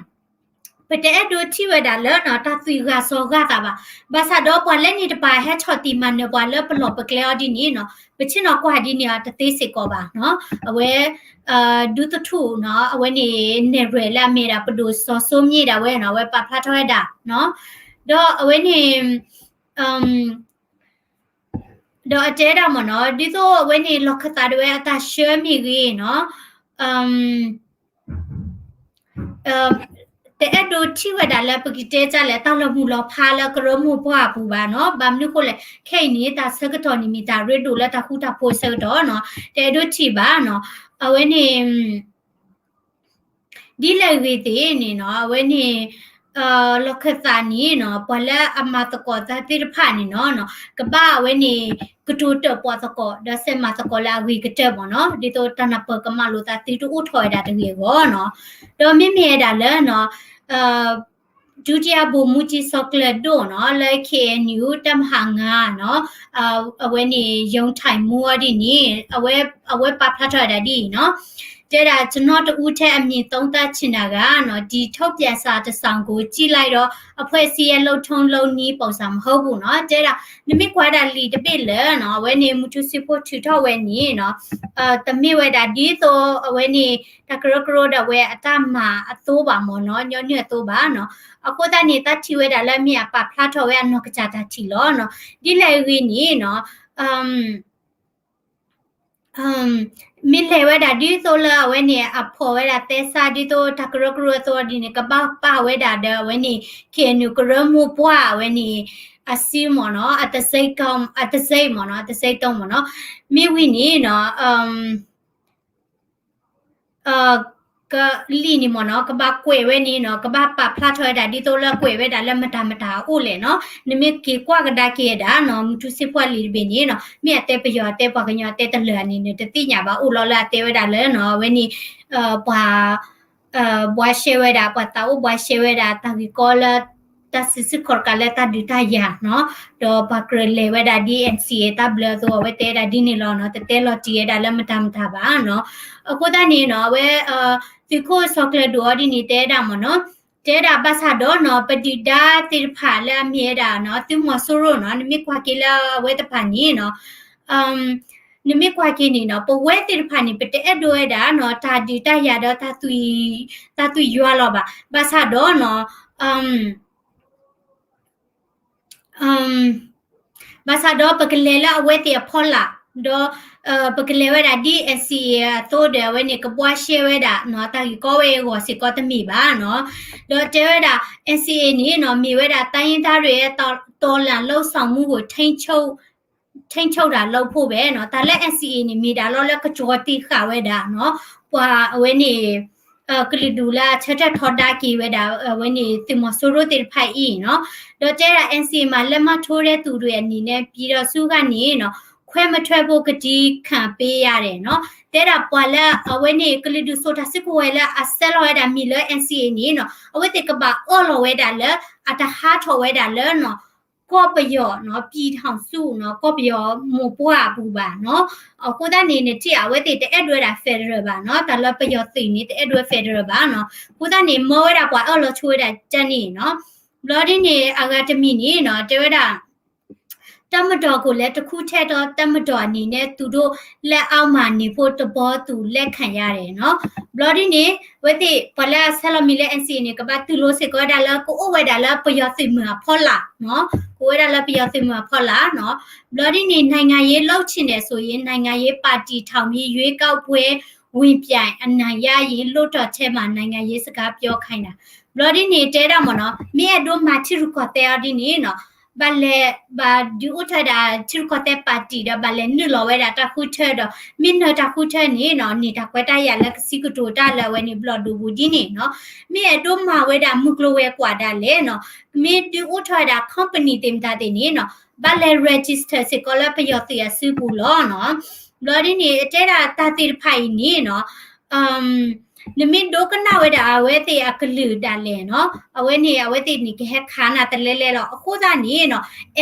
ပတအဲၣ်ဒိးထံၣ်ဝဲဒၣ်လၢနီၤ တၢ်သွံၣ်ဂၢ်စီၤဂၢ်သးဘၣ်. ဘၣ်ဆၣ်ဒီးပှၤလၢန့ၣ်တပၤဟဲဆီၣ်တံၢ်မၤနၢၤပှၤလၢပလီၢ်ပကျဲအီၤဒ်န့ၣ်နီၤ ပဆ့ၣ်နီၤကွၢ်ဒ်န့ၣ်အီၤတသ့စ့ၢ်ကီးဘၣ်နီၤ. အဝဲ ဒူသထူၣ်နီၤ အဝဲန့ၣ် နဲၣ်ရွဲၣ်လၢအမ့ၢ်ဒၣ်ပဒိၣ်စီၤစိမၠ့ၣ်ဒၣ်ဝဲနီၤ အဝဲပာ်ဖျါထီၣ်ဝဲဒၣ်နီၤ, ဒီးအဝဲန့ၣ် ဒီးအတဲဒၣ်မ့ၢ်နီၤ ဒ်သိးအဝဲန့ၣ် လီၢ်ခၢၣ်သးဒၣ်ဝဲအတၢ်ဆှၢမ့ၢ်ဂ့ၤနီၤ တအဲၣ်ဒိးထံၣ်ဝဲဒၣ်လၢပကတဲဒ်လဲၣ် တၢ်လီၤမုၢ်လီၤဖးလၢကရၢမိၢ်ပှၢ်အပူၤဘၣ်နီၤ. ဘၣ်မနုၤဃိလဲၣ် ခဲအံၤန့ၣ် တၢ်ဆၢကတီၢ်န့ၣ်မ့ၢ်တၢ်ရ့ဒိၣ်လၢတၢ်ဃူတၢ်ဖိးအဆၢကတီၢ်နီၤ တအဲၣ်ဒိးထံၣ်ဘၣ်နီၤ. အဝဲန့ၣ် ဒ်လဲၣ်ဂ့ၤသ့ၣ်န့ၣ်နီၤ အဝဲန့ၣ် လီၢ်ခၢၣ်သးန့ၣ်နီၤ ပှၤလၢအမၤသကိးတၢ်သ့ၣ်တဖၣ်န့ၣ်နီၤ ကဘၣ်အဝဲန့ၣ် ကတိၤတၢၣ်ပီၣ်သကိး ဒီးစဲးမၤသကိးလၢအဂ့ၤကတၢၢ်မ့ၢ်နီၤ ဒ်သိးတၢ်နၢ်ပၢၢ်ကမၣ်လိာ်သးသုတအိၣ်ထီၣ်ဝဲဒၣ်တဂ့ၤအဂီၢ်နီၤ. ဒီးမ့မ့ၢ်ဝဲဒၣ်လၢနီၤ ဒုတိယဗိုလ်မှူးကြီး စီၤကျၢၤဒိၣ်နီၤ လၢ KNU တပ်မဟာငါးနီၤ အဝဲန့ၣ် ရုံးထိုင်မှူး အီၤဒ်န့ၣ် အဝဲပာ်ဖျါထီၣ်ဝဲဒၣ်ဒ်အံၤနီၤ, တဲဒၣ် ကျွန်တော်တစ်ဦးထဲအမြင်သုံးသပ်ချင်တာက ဒီထုတ်ပြန်စာတစ်စောင်ကိုကြည့်လိုက်တော့ အဖွဲ့အစည်းရဲ့လုပ်ထုံးလုပ်နည်းပုံစံမဟုတ်ဘူးနီၤ တဲဒၣ် နမ့ၢ်ကွၢ်ဒၣ်လံာ်တဘ့ၣ်လၢနီၤ အဝဲန့ၣ် မူထူစ့ဖိထုးထီၣ်ဝဲန့ၣ်နီၤ တမ့ၢ်ဝဲဒၣ်ဒ်သိးအဝဲန့ၣ် တၢ်ကရၢကရိဒၣ်ဝဲအတၢ်မၤအသိးဘၣ်မ့ၢ်နီၤ ညီနုၢ်အသိးဘၣ်နီၤ. အဃိသတးန့ၣ် တၢ်ထံၣ်ဝဲဒၣ်လၢအမ့ၢ်အပာ်ဖျါထီၣ်ဝဲအနီၢ်ကစၢ်တၢ်ထံၣ်လီၤနီၤ. ဒ်လဲၣ်ဂ့ၤန့ၣ်နီၤ မ့ၢ်လဲၤဝဲဒၣ်ဒ်သိးလၢအဝဲန့ၣ် အဖီၣ်ဝဲဒၣ်သဲစးဒ်သိးတၢ်ကရၢကရိအသိးဒ်န့ၣ် ကဘၣ်ပာ်ဝဲဒၣ်ဒီးအဝဲန့ၣ် KNU ကရၢမိၢ်ပှၢ်အဝဲန့ၣ် အစုမ့ၢ်နီၤ အတစိမ့ၢ်နီၤ အတစိမ့ၢ်နီၤ မ့ၢ်ဝံၤန့ၣ်နီၤ ကလံာ်န့ၣ်မ့ၢ်နီၤ ကဘၣ်ကွဲးဝဲန့ၣ်နီၤ ကဘၣ်ပာ်ဖျါထီၣ်ဝဲဒၣ်ဒ်သိးလၢကွဲးဝဲဒၣ်လၢမတၤမတၤအအိၣ်လဲၣ်နီၤ. နမ့ၢ်က့ၤကွၢ်ကဒါက့ၤဝဲဒၣ်နီၤ မူထူစ့ဖိအလံာ်တဘ့ၣ်န့ၣ်နီၤ မ့ၢ်အတဲပယီၤအတဲပှၤကညီအတဲတလၢာ်န့ၣ် နတသ့ၣ်ညါဘၣ် အိၣ်လီၤလၢအတဲဝဲဒၣ်လၢနီၤ အဝဲန့ၣ် ပှၤ ဘှါရှဲဝဲဒၣ် ပှၤသးအိၣ်ဘှါရှဲဝဲဒၣ် တၢ်ဂ့ၢ်ကီလၢ တၢ်စံးဆၢကီးတကးလၢတၢ်ဒုးတၢ်ယၤနီၤ ဒီးပှၤကြၢးလဲၤဝဲဒၣ်ဒ် NCA တၢ်ဘျၢအသိး အဝဲတဲဝဲဒၣ်ဒ်န့ၣ်လီၤနီၤ တတဲလီၤတံၢ်ဝဲဒၣ်လၢမတၤမတၤဘၣ်နီၤ. အဃိသတးန့ၣ်နီၤ အဝဲ သုးခိၣ်စီၤကျၢၤဒိၣ်အီၤဒ်န့ၣ် တဲဝဲဒၣ်မ့ၢ်နီၤ တဲဒၣ်ဘၣ်ဆၣ်ဒီးနီၤ ပဒုၣ်ဒါသ့ၣ်တဖၣ်လၢအမ့ၢ်ဝဲဒၣ်နီၤ သုးမီၤစိရိၤနီၤ နမ့ၢ်ကွၢ်က့ၤလၢအဝဲတဖၣ်န့ၣ်နီၤ နမ့ၢ်ကွၢ်က့ၤန့ၣ်နီၤ ပဝဲသ့ၣ်တဖၣ်န့ၣ် ပတအဲၣ်ဒိးဝဲဒၣ်နီၤ တၢ်ဒုးတၢ်ယၤဒီး တၢ်သွံၣ်ယွၤလီၤဘၣ်. ဘၣ်ဆၣ်ဒီးနီၤ ဘၣ်ဆၣ်ဒီးပကလဲၤလၢအဝဲသ့ၣ်အဖီလာ် ဒီး ပကလဲၤဝဲဒၣ်ဒ် NCA အသိးဒီး အဝဲန့ၣ် ကဘှါရှဲဝဲဒၣ်နီၤ တၢ်ဂ့ၢ်ကီဝဲအဂီၢ်စ့ၢ်ကီးတမ့ၢ်ဘၣ်နီၤ. ဒီးတဲဝဲဒၣ် NCA န့ၣ်နီၤ မ့ၢ်ဝဲဒၣ် တိုင်းရင်းသားတွေရဲ့ တော်လှန်လုပ်ဆောင်မှုကို ထိန်းချုပ် ထိန်းချုပ်တာလုပ်ဖို့ပဲနီၤ. တၢ်လၢ NCA န့ၣ် မ့ၢ်ဒၣ်လီၤလၢကကၠီၤတံၢ်ဃာ်ဝဲဒၣ်နီၤ ပှၤအဝဲန့ၣ် ကလုာ်ဒူၣ်လၢအဆၢထၢၣ်ထီဒါက့ၤဝဲဒၣ် အဝဲန့ၣ်သုးမီၤစိရိၤသ့ၣ်တဖၣ်အံၤနီၤ. ဒီးတဲဒၣ် NCA မှာလက်မှတ်ထိုးတဲ့သူတွေအနေနဲ့ ပြည်ထောင်စုကနေနော် ခွဲမထွက်ဖို့ကတိခံပေးရတယ်နော်. တဲဒၣ်ပှၤလၢအဝဲန့ၣ် ကလုာ်ဒူၣ်စိာ်တၢ်စုကဝဲၤလၢအဆဲးလီၤဝဲဒၣ်မံၤလၢ NCA န့ၣ်နီၤ အဝဲသ့ၣ်ကဘၣ်အၢၣ်လီၤဝဲဒၣ်လၢ အတဟးထီၣ်ဝဲဒၣ်လၢနီၤ ကီၢ်ပယီၤနီၤ ပြည်ထောင်စုနီၤ ကီၢ်ပယီၤမိၢ်ပှၢ်အပူၤဘၣ်နီၤ. အဃိသတးန့ၣ် နထံၣ်အဝဲသ့ၣ်တအဲၣ်ဒိးဝဲဒၣ် federal ဘၣ်နီၤ. တၢ်လၢပယီၤသုးန့ၣ် တအဲၣ်ဒိးဝဲ federal ဘၣ်နီၤ. အဃိသတးန့ၣ် မၢဝဲဒၣ်ပှၤအၢၣ်လီၤဆိဝဲဒၣ်တၢ်န့ၣ်နီၤ. ဘျီဒ်န့ၣ် အဂၤတမံၤန့ၣ်နီၤ တဲဝဲဒၣ် တပ်မတော်ကိုလည်း တစ်ခုထဲသောတပ်မတော်အနေနဲ့ သူတို့လက်အောက်မှာနေဖို့ သဘောတူလက်ခံရတယ်နော်. ဘျီဒ်န့ၣ် အဝဲသ့ၣ် ပှၤလၢအဆဲးလီၤမံၤလၢ NCA န့ၣ် ကဘၣ်တူၢ်လိာ်စ့ၢ်ကီးဝဲဒၣ်လၢ ကအိၣ်ဝဲဒၣ်လၢပယီၤသုးမုၢ်အဖီလာ်နီၤ. ကအိၣ်ဝဲဒၣ်လၢပယီၤသုးမုၢ်အဖီလာ်နီၤ. ဘျီဒ်န့ၣ် နိုင်ငံရေးလုပ်ချင်တယ်ဆိုရင် နိုင်ငံရေးပါတီထောင်ပြီး ရွေးကောက်ပွဲဝင်ပြိုင် အနိုင်ရရင် လွှတ်တော်ထဲမှာ နိုင်ငံရေးစကားပြောခိုင်းတာ. ဘျီဒ်န့ၣ် တဲဒၣ်မ့ၢ်နီၤ မ့ၢ်အဲၣ်ဒိးမၤထံရူၢ်ကီၢ်သဲးအီၤဒ်န့ၣ်နီၤ ဘၣ်လဲၤ ဘၣ်ဒုးအိၣ်ထီၣ်ဝဲဒၣ် ထံရူၢ်ကီၢ်သဲးပၣ်တံၣ်ဒီး ဘၣ်လဲၤနုာ်လီၤဝဲဒၣ်တၢ်ဃုထၢဒီး မ့ၢ်နၢၤတၢ်ဃုထၢန့ၣ်နီၤ န့ၢ်တၢ်ခွဲးတၢ်ယာ်လၢကစံးကတိၤတၢ်လၢအဝဲန့ၣ် ဘျီၣ်ဒိၣ်ပူၤဒ်န့ၣ်နီၤ မ့ၢ်အဲၣ်ဒိးမၤဝဲဒၣ်မုၢ်ကျိၤဝဲၤကွာ်ဒၣ်လဲာ်နီၤ မ့ၢ်ဒုးအိၣ်ထီၣ်ဝဲဒၣ် company သ့ၣ်မတၤသ့ၣ်န့ၣ်နီၤ ဘၣ်လဲၤ register စ့ၢ်ကီးလၢပယီၤသုးအစုပူၤလီၤနီၤ. ဘျီဒ်န့ၣ် တဲဒၣ်တၢ်သ့ၣ်တဖၣ်အံၤန့ၣ်နီၤ နမ့ၢ်ဒိကနၣ်ဝဲဒၣ်အဝဲသ့ၣ်အကလုာ်ဒၣ်လဲာ်နီၤ အဝဲန့ၣ် အဝဲသ့ၣ်န့ၣ် ကဟဲခးနၤတလဲလဲလီၤ. အဃိသတးန့ၣ်နီၤ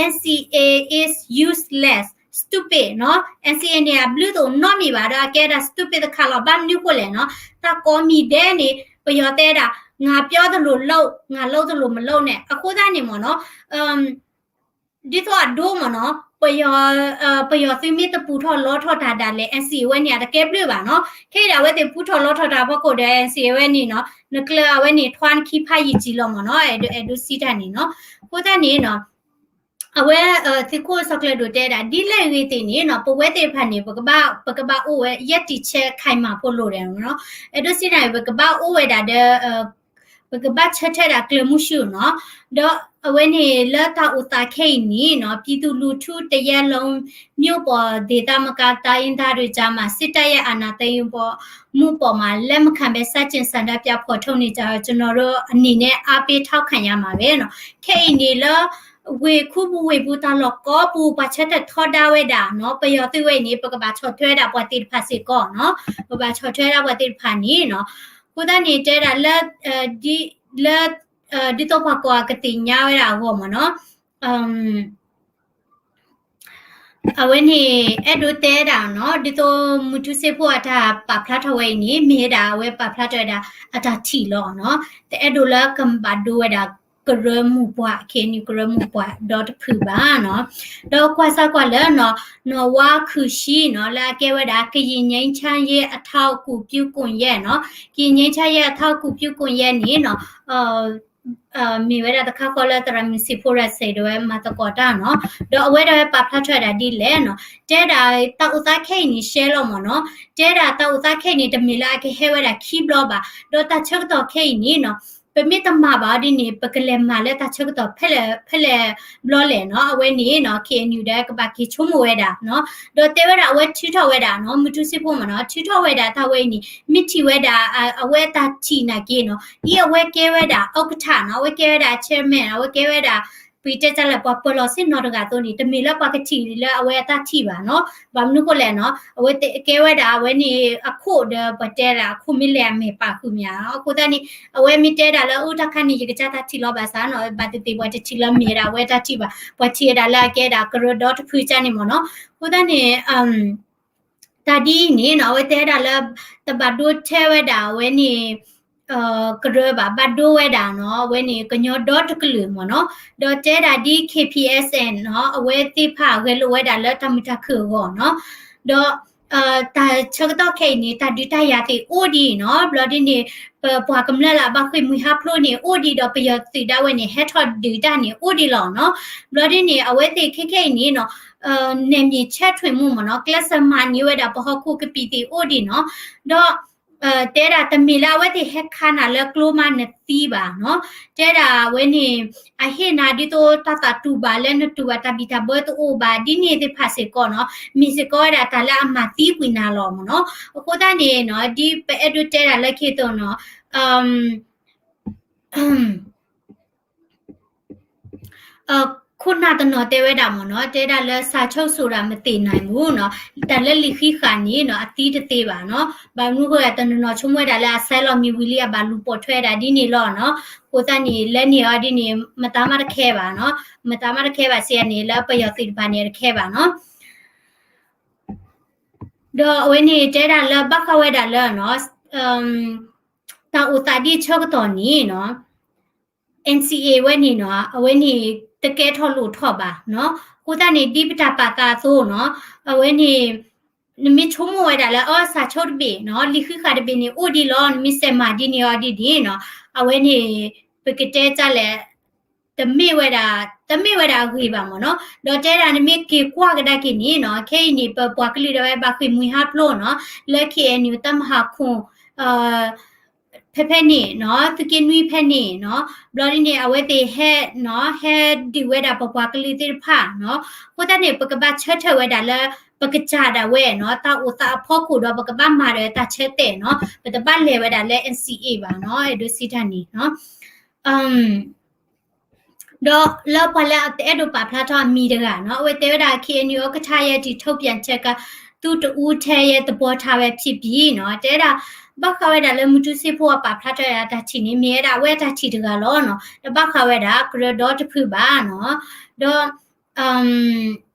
N C A is useless, stupid နီၤ N C A န့ၣ် အဘျုးတအိၣ်နီတမံၤဘၣ် ဒီးအကဲဒၣ် stupid တခါလီၤ. ဘၣ်မနုၤဃိလဲၣ်နီၤ တၢ်ကိးမံၤဒဲးန့ၣ် ပယီၤတဲဒၣ် ငါပြောသလိုလုပ် ငါလုပ်သလိုမလုပ်နဲ့ အဃိသတးန့ၣ်မ့ၢ်နီၤ ဒ်သိးအဒိမ့ၢ်နီၤ ပယီၤ ပယီၤသုးမ့ၢ်တပူၤထီၣ်လီထီၣ်တၢ်ဒၣ်လဲာ် N C A ဝဲန့ၣ် အတကဲဘျုးဘၣ်နီၤ. ခဲအံၤဒၣ်အဝဲသ့ၣ်ပူၤထီၣ်လီထီၣ်တၢ်ဖီခိၣ်ဒီး N C A ဝဲန့ၣ်နီၤ နကျၢၤအဝဲန့ၣ် ထွါနခံဖးယံာ်ကံလီၤမ့ၢ်နီၤ အဲၣ်ဒိး အဲၣ်ဒိးစံးတၢ်န့ၣ်နီၤ. အဃိသတးန့ၣ်နီၤ အဝဲ သုးခိၣ်စီၤကျၢၤဒိၣ်တဲဒၣ် ဒ်လဲၣ်ဂ့ၤသ့ၣ်န့ၣ်နီၤ ပဝဲသ့ၣ်တဖၣ်န့ၣ် ပကဘၣ် ပကဘၣ်အိၣ်ဝဲ ရပ်တည်ချက်ခိုင်မာ ဖိလိာ်ဒီးနီၤ အဲၣ်ဒိးစံးတၢ်န့ၣ် ပကဘၣ်အိၣ်ဝဲဒၣ်ဒီး ပကဘၣ်ဆၢထၢၣ်ဒၣ်ကျၢၤမုၢ်ဆူၣ်နီၤ. ဒီးအဝဲန့ၣ်လၢတၢ်အိၣ်သးခဲအံၤန့ၣ်နီၤ ပြည်သူလူထုတရပ်လုံး မြို့ပေါ်ဒေသမှတ် တိုင်းရင်းသားတွေကြားမှာ စစ်တပ်ရဲ့အာဏာသိမ်းမှုအပေါ်မှာ လက်မခံဘဲ ဆန့်ကျင်ဆန္ဒပြဖော်ထုတ်နေကြတာ ကျွန်တော်တို့အနေနဲ့ အားပေးထောက်ခံရမှာပဲနီၤ. ခဲအံၤန့ၣ်လၢ ဝ့ၢ်ခူပူၤဝ့ၢ်ပူၤတၢ်လီၢ်ကိးပူၤ ပှၤဆၢထၢၣ်ထီဒါဝဲဒၣ်နီၤ ပယီၤသုးဝဲအံၤန့ၣ် ပကဘၣ်ဆီၣ်ထွဲဒၣ်ပှၤသ့ၣ်တဖၣ်စ့ၢ်ကီးနီၤ ပဘၣ်ဆီၣ်ထွဲဒၣ်ပှၤသ့ၣ်တဖၣ်န့ၣ်နီၤ. အဃိသတးန့ၣ်တဲဒၣ်လၢ ဒ် လၢ ဒ်သိးပှၤကိးဂၤကသ့ၣ်ညါဝဲဒၣ်အဂီၢ်မ့ၢ်နီၤ အဝဲန့ၣ် အဲၣ်ဒိးတဲဒၣ်နီၤ ဒ်သိးမုၢ်ထူစ့ဖိအတၢ်ပာ်ဖျါထီၣ်ဝဲအံၤန့ၣ် မ့ၢ်ဝဲဒၣ်အဝဲပာ်ဖျါထီၣ်ဝဲဒၣ်အတၢ်ထံၣ်လီၤနီၤ. တအဲၣ်ဒိးလၢကဘၣ်ဒိဝဲဒၣ်ကရၢမိၢ်ပှၢ် ခဲအံၤန့ၣ် ကရၢမိၢ်ပှၢ်ဒီတဖုဘၣ်နီၤ. ဒီးကွၢ်စၢ်ကွၢ်လၢနီၤ နီၢ်ဝါခုၣ်ဆှံနီၤ လၢအကဲဝဲဒၣ် ကရင်ငြိမ်းချမ်းရေးအထောက်အကူပြုကွန်ရက်နီၤ ကရင်ငြိမ်းချမ်းရေးအထောက်အကူပြုကွန်ရက်နီၤ မ့ၢ်ဝဲဒၣ်တခါဃီလၢသရၣ်မုၣ်စံၣ်ဖိရၤစ့ၣ်ဒၣ်ဝဲမၤသကိးတၢ်နီၤ. ဒီးအဝဲဒၣ်ဝဲပာ်ဖျါထီၣ်ဝဲဒၣ်ဒ်လဲၣ်နီၤ တဲဒၣ်တၢ်အိၣ်သးခဲအံၤန့ၣ်ရှဲလီၤမ့ၢ်နီၤ တဲဒၣ်တၢ်အိၣ်သးခဲအံၤန့ၣ် တမ့ၢ်လၢအကဟဲဝဲဒၣ်ခံဘျီဘၣ် ဒီးတၢ်ဆၢကတီၢ်ခဲအံၤန့ၣ်နီၤ ပမ့ၢ်တမၤဘၣ်အီၤဒ်န့ၣ် ပကလဲၤမၤလၢတၢ်ဆၢကတီၢ်ဖဲလဲၣ် ဖဲလဲၣ်ဘျီလဲၣ်နီၤ အဝဲန့ၣ်နီၤ KNU ဒီးကဘၣ်က့ၤဆိကမိၣ်ဝဲဒၣ်နီၤ ဒီးတဲဝဲဒၣ်အဝဲထုးထီၣ်ဝဲဒၣ်နီၤ မုၢ်ထူစ့ဖိမ့ၢ်နီၤ ထုးထီၣ်ဝဲဒၣ်တၢ်ဝဲအံၤန့ၣ် မ့ၢ်ထံၣ်ဝဲဒၣ် အဝဲအတၢ်ထံၣ်နာ်က့နီၤ ဒ်အဝဲကဲဝဲဒၣ် ဥက္ကဋ္ဌ နီၤ အဝဲကဲဝဲဒၣ် chairman အဝဲကဲဝဲဒၣ် ပကတဲတၢ်လဲၣ် ပှၤပၢၤလီၢ်ဆ့ၣ်နီၤတဂၤအသိးန့ၣ် တမ့ၢ်လၢပှၤကထံၣ်လၢအဝဲအတၢ်ထံၣ်ဘၣ်နီၤ ဘၣ်မနုၤဃိလဲၣ်နီၤ အဝဲကဲဝဲဒၣ်အဝဲန့ၣ် အခိၣ်ဒီးပတဲဒၣ်အခိၣ်မ့ၢ်လဲၣ်အမဲာ်ပာ်ဃုာ်မ့ၢ်ဧါ အဃိသတးန့ၣ် အဝဲမ့ၢ်တဲဒၣ်လၢအတၢ်ခါန့ၣ် ယကစၢ်တၢ်ထံၣ်လီၤဘၣ်ဆၣ်နီၤ ဘၣ်သ့ၣ်သ့ၣ်ပှၤတထံၣ်လၢမ့ၢ်ဒၣ်အဝဲတၢ်ထံၣ်ဘၣ် ပှၤထံၣ်ဝဲဒၣ်လၢအကဲဒၣ်ကရၢဒီတဖုကၢ်န့ၣ်မ့ၢ်နီၤ အဃိသတးန့ၣ် တၢ်ဒ်အံၤန့ၣ်နီၤ အဝဲတဲဒၣ်လၢ တဘၣ်ဒိထဲဝဲဒၣ်အဝဲန့ၣ် ကရၢဘၣ် ဘၣ်ဒိဝဲဒၣ်နီၤ အဝဲန့ၣ်ကညီဒီတကလုာ်မ့ၢ်နီၤ ဒီးတဲဒၣ်ဒ် K P S N နီၤ အဝဲသ့ၣ်တဖၣ်ဂဲၤလိာ်ဝဲဒၣ်လၢတၢ်မုာ်တၢ်ခုၣ်အဂီၢ်နီၤ ဒီး တၢ်ဆၢကတီၢ်ခဲအံၤန့ၣ် တၢ်ဒုးတၢ်ယၤသ့ၣ်အိၣ်ဒံးနီၤ ဘျီဒ်န့ၣ် ပပှၤကမျၢၢ်လၢအဘၣ်ဃ့ၢ်မှံဟးဖျိးန့ၣ် အိၣ်ဒံးဒီးပယီၤသုးဒၣ်ဝဲန့ၣ် ဟဲထီၣ်ဒုးတၢ်န့ၣ်အိၣ်ဒံးလီၤနီၤ ဘျီဒ်န့ၣ် အဝဲသ့ၣ်ခဲခဲအံၤန့ၣ်နီၤ နယ်မြေချဲးထွင်မှုမ့ၢ်နီၤ ကျဲးစၢးမၤန့ၢ်ဝဲဒၣ်ပဟီၣ်ခိၣ်ကပံာ်သ့ၣ်အိၣ်ဒံးနီၤ ဒီး တဲဒၣ်တမ့ၢ်လၢအဝဲသ့ၣ်ဟဲခးနၤလၢကျိမးနသံဘၣ်နီၤ တဲဒၣ်အဝဲန့ၣ် အဟ့ၣ်နၤဒ်သိးတၢ်သးတူၢ်ဘၣ်လၢနတူၢ်ဘၣ်တၢ်ဘံၣ်တၢ်ဘၢတအိၣ်ဘၣ် ဒ်န့ၣ်သ့ၣ်တဖၣ်စ့ၢ်ကီးနီၤ မ့ၢ်စ့ၢ်ကီးဝဲဒၣ်တၢ်လၢအမၤသံကွံာ်နၤလီၤမ့ၢ်နီၤ အဃိသတးန့ၣ်နီၤ ဒ်ပအဲၣ်ဒိးတဲဒၣ်လၢခံသိးနီၤ ခိၣ်နၢ်တနီၤတဲဝဲဒၣ်မ့ၢ်နီၤ တဲဒၣ်လၢ စာချုပ်ဆိုတာ မသေနိုင်ဘူးနီၤ တၢ်လၢလံာ်ဃံးဃာ်န့ၣ်နီၤ အသံတသ့ဘၣ်နီၤ ဘၣ်မနုၤဃိ တနီၤနီၤဆိကမိၣ်ဝဲဒၣ်လၢအဆဲးလီၤမံၤဝံၤလံ အဘၣ်လူၤပိာ်ထွဲဝဲဒၣ်ဒ်န့ၣ်လီၤနီၤ အဃိသတးန့ၣ် လၢန့ၣ်အီၤဒ်န့ၣ် မတၤမးတခဲဘၣ်နီၤ မတၤမးတခဲဘၣ်စံးန့ၣ် လၢပယီၤသုးတဖၣ်န့ၣ်တခဲဘၣ်နီၤ ဒီးအဝဲန့ၣ်တဲဒၣ်လၢဘၣ်ဃးဝဲဒၣ်လၢနီၤ တၢ်အိၣ်သးဒ်ဆၢကတီၢ်န့ၣ်နီၤ N C A ဝဲန့ၣ်နီၤ အဝဲန့ၣ် တကဲထီၣ်လိၣ်ထီၣ်ဘၣ်နီၤ အဃိသတးန့ၣ် ဒ်ပတၢ်ပာ်သးအသိးနီၤ အဝဲန့ၣ် နမ့ၢ်ဆိကမိၣ်ဝဲဒၣ်လၢ အီ စာချုပ်တဘ့ၣ်နီၤ လံာ်ဃံးဃာ်တဘ့ၣ်န့ၣ် အိၣ်ဒံးလီၤ နမ့ၢ်စဲးမၤဒ်န့ၣ်အီၤဒ်န့ၣ်နီၤ အဝဲန့ၣ် ပကတဲတၢ်လဲၣ် တမ့ၢ်ဝဲဒၣ် တမ့ၢ်ဝဲဒၣ်အဂ့ၤဘၣ်မ့ၢ်နီၤ ဒီးတဲဒၣ်နမ့ၢ်က့ၤကွၢ်ကဒါက့ၤန့ၣ်နီၤ ခဲအံၤန့ၣ် ပပှၤကလုာ်ဒၣ်ဝဲဘၣ်ဃ့ၢ်မှံဟးဖျိးနီၤ လၢ K N U တပ်မဟာခုနစ် ဖဲ ဖဲဖဲန့ၣ်နီၤ သုးက့နွံဖဲန့ၣ်နီၤ ဘျီဒ်န့ၣ် အဝဲသ့ၣ်ဟဲနီၤ ဟဲဒုးဝဲဒၣ်ပပှၤကလုာ်သ့ၣ်တဖၣ်နီၤ အဃိသတးန့ၣ် ပကဘၣ်ဆၢထၢၣ်ဝဲဒၣ်လၢ ပကစၢ်ဒၣ်ဝဲနီၤ တၢ်အိၣ်သးအဖီခိၣ်ဒီး ပကဘၣ်မၤဒီးတၢ်ဆၢတဲာ်နီၤ ပတဘၣ်လဲၤဝဲဒၣ်လၢ N C A ဘၣ်နီၤ အဲၣ်ဒိးစံးတၢ်န့ၣ်နီၤ ဒီးလၢပှၤလၢအတအဲၣ်ဒိးပာ်ဖျါထီၣ်အမံၤတဂၤနီၤ အဝဲတဲဝဲဒၣ် K N U ဥက္ကဋ္ဌ ယဲ တီထုတ်ပြန်ချက်က သူ့တဦးထဲ ယဲ သဘောထားပဲဖြစ်ဖြစ်နီၤ တဲဝဲဒၣ် ဘၣ်ဃးဝဲဒၣ်လၢမူတူစ့ဖိအပာ်ဖျါထီၣ်ဝဲဒၣ်တၢ်ထံၣ်န့ၣ် မ့ၢ်ဝဲဒၣ်အဝဲအတၢ်ထံၣ်တဂၤလီၤနီၤ တဘၣ်ဃးဝဲဒၣ် ကရၢဒီတဖုဘၣ်နီၤ ဒီး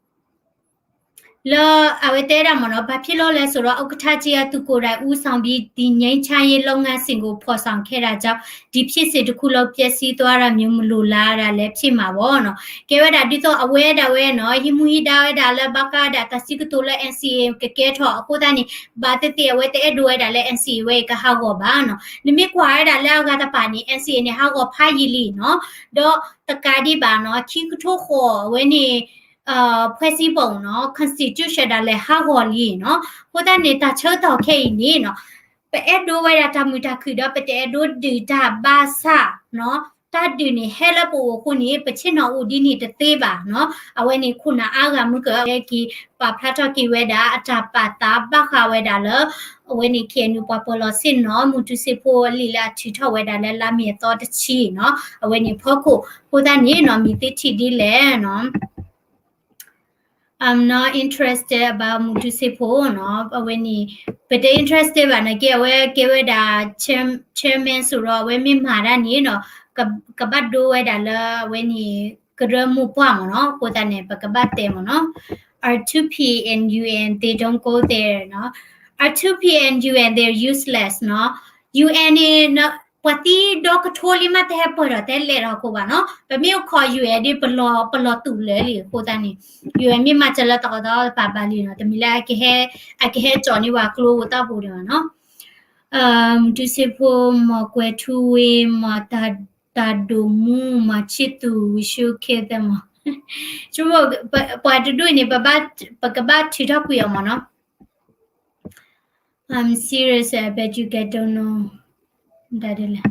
လၢအဝဲတဲဒၣ်မ့ၢ်နီၤ ဘာဖြစ်လို့လဲဆိုတော့ ဥက္ကဋ္ဌကြီးက သူကိုယ်တိုင်ဦးဆောင်ပြီး ဒီငြိမ်းချမ်းရေးလုပ်ငန်းစဉ်ကို ဖော်ဆောင်ခဲ့တာကြောင့် ဒီဖြစ်စဉ်တစ်ခုလုံး ပျက်စီးသွားတာမျိုး မလိုလားတာလည်း ဖြစ်မှာပေါ့နော် ကဲဝဲဒၣ်ဒ်သိးအဝဲဒၣ်ဝဲနီၤ ဟံးမူဟံးဒါဝဲဒၣ်လၢဘၣ်ဃးဒၣ်တၢ်စံးကတိၤလၢ N C A ကကဲထီၣ်အဃိသတးန့ၣ် ဘၣ်သ့ၣ်သ့ၣ်အဝဲတအဲၣ်ဒိးဝဲဒၣ်လၢ N C A ဝဲအံၤကဟးဂီၤဘၣ်နီၤ နမ့ၢ်ကွၢ်ဝဲဒၣ်လၢအဂၤတပၤန့ၣ် N C A န့ၣ် ဟးဂီၤဖးယံာ်လံနီၤ ဒီးတကးဒံးဘၣ်နီၤ ခံကထိဃိးအဝဲန့ၣ် ဖွဲ့စည်းပုံနီၤ constitution ဒၣ်လဲာ်ဟးဂီၤလံနီၤ အဃိသတးန့ၣ် တၢ်ဆၢကတီၢ်ခဲအံၤန့ၣ်နီၤ ပအဲၣ်ဒိးဝဲဒၣ်တၢ်မုာ်တၢ်ခုၣ်ဒီး ပတအဲၣ်ဒိးဒုးတၢ်ဘၣ်ဆၣ်နီၤ တၢ်ဒုးန့ၣ်ဟဲလၢပအိၣ်အဃိန့ၣ် ပဆ့ၣ်နီၤအိၣ်ဒ်န့ၣ်တသ့ဘၣ်နီၤ အဝဲန့ၣ်ခိၣ်နၢ်အါဂၤမုၢ်ကၢၢ် အဝဲက့ၤပာ်ဖျါထီၣ်က့ၤဝဲဒၣ် အတၢ်ပာ်သးဘၣ်ဃးဝဲဒၣ်လၢ အဝဲန့ၣ် K N U ပှၤပၢၤလီၢ်ဆ့ၣ်နီၤ မူတူစ့ဖိအလံာ်လၢအထုးထီၣ်ဝဲဒၣ်လၢလါမ့ၤအသီတဆံနီၤ အဝဲန့ၣ်ဖီခိၣ် အဃိသတးန့ၣ်နီၤ မ့ၢ်သုထံၣ်ဒ်လဲၣ်နီၤ I'm not interested about မူတူစ့ဖိနီၤ အဝဲန့ၣ် ပတ interested ဘၣ်နာ်က့ အဝဲကဲဝဲဒၣ် chair- chairman ဆိုတော့ အဝဲမ့ၢ်မၤတၢ်န့ၣ်နီၤ က- ကဘၣ်ဒိဝဲဒၣ်လၢအဝဲန့ၣ် ကရၢမိၢ်ပှၢ်မ့ၢ်နီၤ အဃိသတးန့ၣ် ပကဘၣ်တဲမ့ၢ်နီၤ R two P and U N they don't go there နီၤ R two P and U N they're useless နီၤ U N န့ၣ် ပှၤသံဒီကထိလံမး တဟဲပၢၢ်ထီၣ်တဟဲလဲၤထီၣ်ခိၣ်ဘၣ်နီၤ ပမ့ၢ်အိၣ်ခိး U N ဒ်ပလီၤ- ပလီၤတူာ်လၢာ်လံအဃိသတးန့ၣ် U N မ့ၢ်မၤစၢၤလၢတၢ်အိၣ်သးတပာ်ဘၣ်လံနီၤ တမ့ၢ်လၢအကဟဲ- အကဟဲကၠီၣ်န့ၢ်ပှၤကျိဝဲတၢ်ပူၤဒံးဘၣ်နီၤ မူတူစ့ဖိ မီၢ်ကွဲၤထူဝ့ မီၢ်တၢ်- တၢ်ဒိၣ်မူ မီၢ်ဆံသူ we should kill them all ပ- ပှၤတဒူၣ်အံၤန့ၣ် ပ- ပကဘၣ်ထုးထီၣ်ကွံာ်အီၤမ့ၢ်နီၤ I'm serious, I bet you guys don't know ဒ်လဲၣ်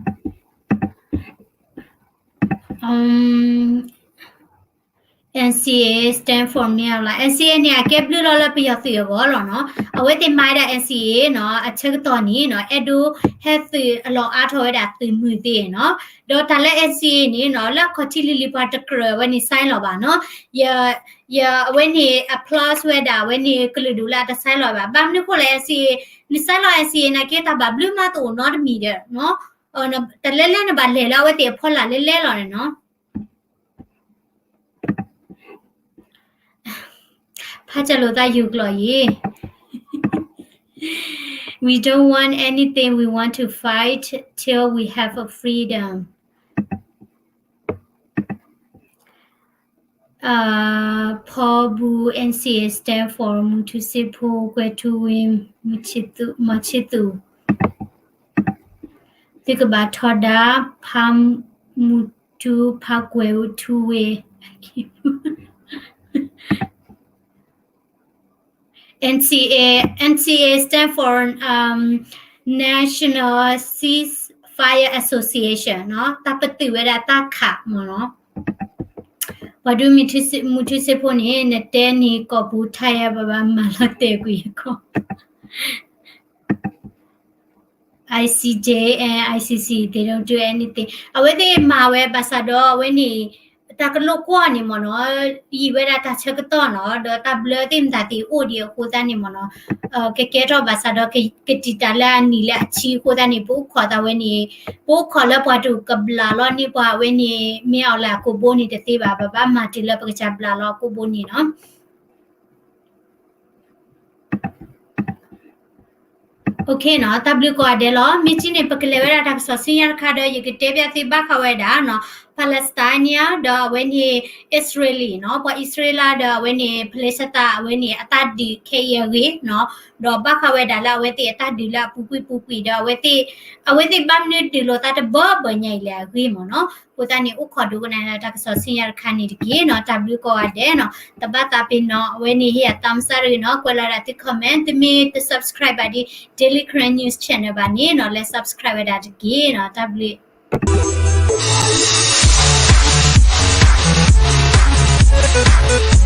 NCA stand for မ့ၢ်လီၤ NCA န့ၣ် အကဲဘျုးလီၤလၢပယီၤသုးအဂီၢ်လီၤနီၤ အဝဲသ့ၣ်မၤဝဲဒၣ် NCA နီၤ အဆၢကတီၢ်န့ၣ်နီၤ အဲၣ်ဒိးဟဲသုးအလီၢ်အါထီၣ်ဝဲဒၣ်သုးမုၢ်သ့ၣ်နီၤ ဒီးတၢ်လၢ NCA န့ၣ်နီၤ လၢအခီၣ်ထံးလံၤလံၤပှၤတကြၢးအဝဲန့ၣ် sign လီၤဘၣ်နီၤ ယ- ယ- အဝဲန့ၣ် applause ဝဲဒၣ်အဝဲန့ၣ် ကလုာ်ဒူၣ်လၢအတ sign လီၤဘၣ် ဘၣ်မနုၤဃိလဲၣ် NCA န sign လီၤ NCA နာ်က့ တၢ်ဘၣ်ဘျုးမးတအိၣ်နီတမံၤဒီး တၢ်လဲၤလဲၤနဘၣ်လဲၤလၢအဝဲသ့ၣ်အဖီလာ်လဲၤလဲၤလီၤန့ၣ်နီၤ ဖးကလိာ်သးယိၤကျိာ်ယံၤ We don't want anything, we want to fight till we have a freedom. ဖီဘူ NCA stand for မူထူစ့ဖိ ကွဲၤထူဝ့ မီၢ်ဆံသူ သုကဘၣ်ထီဒါ ဖါမူထူ ဖါကွဲၤထူဝ့ NCA, NCA stand for National Ceasefire Association နီၤ တၢ်ပတုာ်ဝဲဒၣ်တၢ်ခးမ့ၢ်နီၤ ပှၤဒုးမူထူစ့ဖိန့ၣ် နတဲန့ၣ်ကိာ်ပူၤထါယါဘၣ်ဘၣ်မၤလီၤတဲာ်ကွံာ်ယခီ ICJ and ICC they don't do anything အဝဲသ့ၣ်မၤဝဲဘၣ်ဆၣ်ဒီးအဝဲန့ၣ် တၢ်ကလိာ်ကွီၢ်န့ၣ်မ့ၢ်နီၤ ယံာ်ဝဲဒၣ်တၢ်ဆၢကတီၢ်နီၤ ဒီးတၢ်ဘျၢသ့ၣ်မတၤသ့ၣ်အိၣ်ဒံးအဃိသတးန့ၣ်မ့ၢ်နီၤ ကကဲထီၣ်ဘၣ်ဆၣ်ဒီး ကတံာ်တာ်လၢအနံၣ်လၢအဆံအဃိသတးန့ၣ် ပအိၣ်ခိးသးဝဲန့ၣ် ပအိၣ်ခိးလၢပှၤတကဘျးလီၤန့ၢ်ပှၤဝဲန့ၣ် မ့ၢ်အီၤလၢအကိာ်ဘိန့ၣ်တသ့ဘၣ် ပဘၣ်မၤတုၤလၢပကစၢ်ဘျးလီၤအကိာ်ဘိန့ၣ်နီၤ OK နီၤ တၢ်ဘျုးကိးဂၤဒဲးလီၤ မ့ၢ်ကံန့ၣ် ပကလဲၤဝဲဒၣ်တၢ်ကစီၣ်ဆူညါတခါဒီး ယကတဲဘၣ်သုဘၣ်ဃးဝဲဒၣ်နီၤ Palestine ဒီးအဝဲန့ၣ် Israeli နီၤ, ပှၤအံၣ်စရ့လးဒီးအဝဲန့ၣ် Palestine အဝဲန့ၣ် အတၢ်ဒုးခဲအံၤအဂ့ၢ်နီၤ, ဒီးဘၣ်ဃးဝဲဒၣ်လၢအဝဲသ့ၣ်အတၢ်ဒုးလၢအပူၤကွံာ်ပူၤကွံာ်ဒီး အဝဲသ့ၣ် အဝဲသ့ၣ်ဘၣ်မနုၤဒုးလိာ်သးတဘၢဘၢညါအံၤလဲၣ်အဂ့ၢ်မ့ၢ်နီၤ, အဃိသတးန့ၣ် အိၣ်ခိးဒိကနၣ်လၢတၢ်ကစီၣ်ဆူညါတခါန့ၣ်တက့ၢ်နီၤ, တၢ်ဘျုးကိးဂၤဒဲးနီၤ, တဘၣ်သးပ့ၤနီၤ, အဝဲန့ၣ်ဟ့ၣ်ယၤ thumbs up တဂ့ၤနီၤ, ကွဲးလီၤဒၣ်သု comment, သုမ့ၢ်တ subscribe ဘၣ်ဒ် Daily Karen News Channel ဘၣ်န့ၣ်နီၤ, လဲၤ subscribe ဝဲဒၣ်တက့ၢ်နီၤ, တၢ်ဘျုး